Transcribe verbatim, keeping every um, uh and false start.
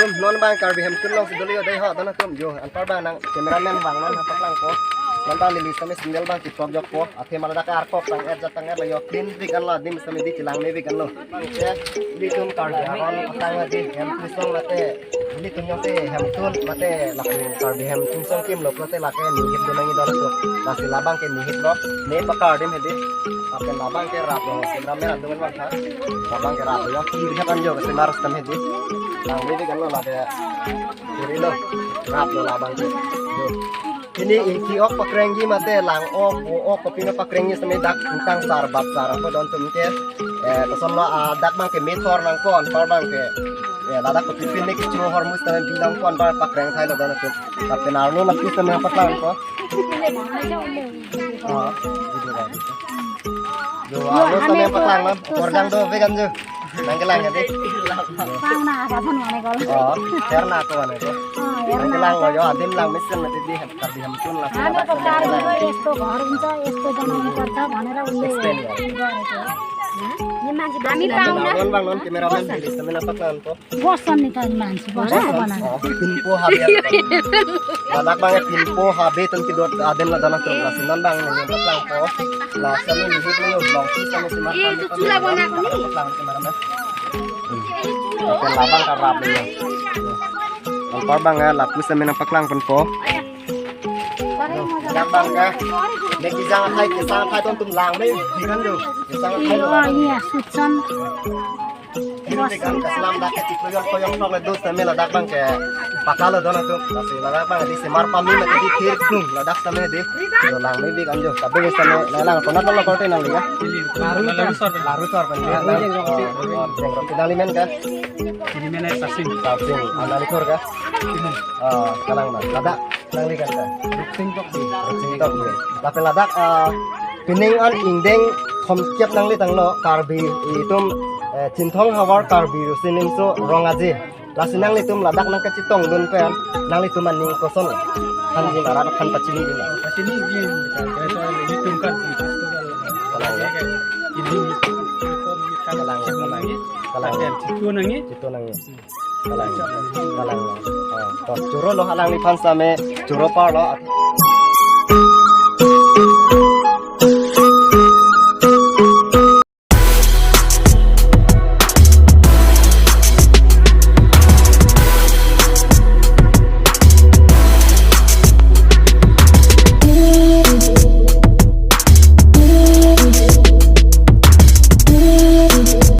Non abang Karbi Hemtun alongsi dolo dei ho, don atum jo. Anpar abang nang cameraman abang non ha paklangpo. Non abang neli sitame sandal abang kiprok jokpo. Athe ma ladak ke arkok tang-et jat tang-et lo jo, clean pik anlo, adim sitame dei chelang me pik anlo. Abang ke ilitum Karbi aron patang aji Hemtun song mate, ilitum jongsi Hemtun mate lapu Karbi Hemtun song kimlo pulote lake nihip do nangji don atum. Lasi labang ke nihip lo, ne pakar adim hedi. Lapen labang ke rap lo, cameraman adung abang tha. Labang ke rap lo jo, kiri hepan jo, kacamar sitame hedi. Lang me pik anlo lake. Kiri lo, rap lo labang ke. Jo. Pini ingki ok pakrengji mate lang ok, vo ok, kopima pakrengji sitame dak ingtang sar bap sar ako don atum ke. Eh, kosonlo, ah, dak abang ke methor nangkok, anpar abang ke. Eh, ladak kopi pin ne kecho ahormu sitame bi nangkok, anpar pakreng thailo don atum. Lapen arlo lapu sitame nangpaklangpo. Ah, video ba. Jo, arlo sitame nangpaklang lo. Korjang do, vegan jo. Nangkelang ya, dei. Bang na ada pun mana kalau. Oh, karena aku mana itu. Oh, ya, nangkelang lo jo, adim lang mesen mati di Karbi Hemtun la. Hame ko Karbi ko, esto ghar uncha, esto jana ko karta bhanera ulle. Explain ya. Ye mansi, ami pang na. Non abang non cameraman hedi sitame nangpaklangpo. Bosan ni kan mansi, bosan ko bana. Oh, pinpo habe. Ladak abang pinpo habe atum kedo adim la don atum, lasi non abang nangpaklangpo. Lasi neli hip lo jo, long si sitame chemat. Eh, pame, chuchu pame, la bona ko ni. Paklang cameraman. Hmm. Lapen labang ke rap lo jo. Anpar abang ke lapu sitame nangpaklang ponpo. Ladak abang ke. Ne kejang athai, kesang athai don atum lang me pik an jo. Kesang athai lo. Oh, iya, sutsan. Kiri pik an, kaselam dak kachiklo jong koyong tong le do sitame ladak abang ke pakalo don atum. Lasi ladak abang dei chemat pame mati di thir klung ladak sitame dei. Jo lang me pik an jo. Tapi sitame nanglang konat lo korte nangli ya. Laru tor. Laru tor pen. Oh, oh, oh, nangli men ke? Neli men Sasing. Sasing. Ah, nangli thor ke? Oh, kalang na. Ladak nangli kan ke? Ruksing Tokbi. Ruksing Tokbi. Lapen ladak, ah, pining an ingdeng thomkep nangli tanglo Karbi itum, eh, Chinthong havar Karbi Riso Nimso Rong Aje. Lasi nanglitum ladak nangkachetong dun pen nanglitum aning koson? Thanji, arat aphan pachini dun. Pachini ji, kaisa ilitum kan festival. Kalang ya. Ini kalang, kalang. Kalang. Chetong nangji. Chetong nangji. Kalang, kalang. Ah, to choro lo alangliphan sitame, choro parlo.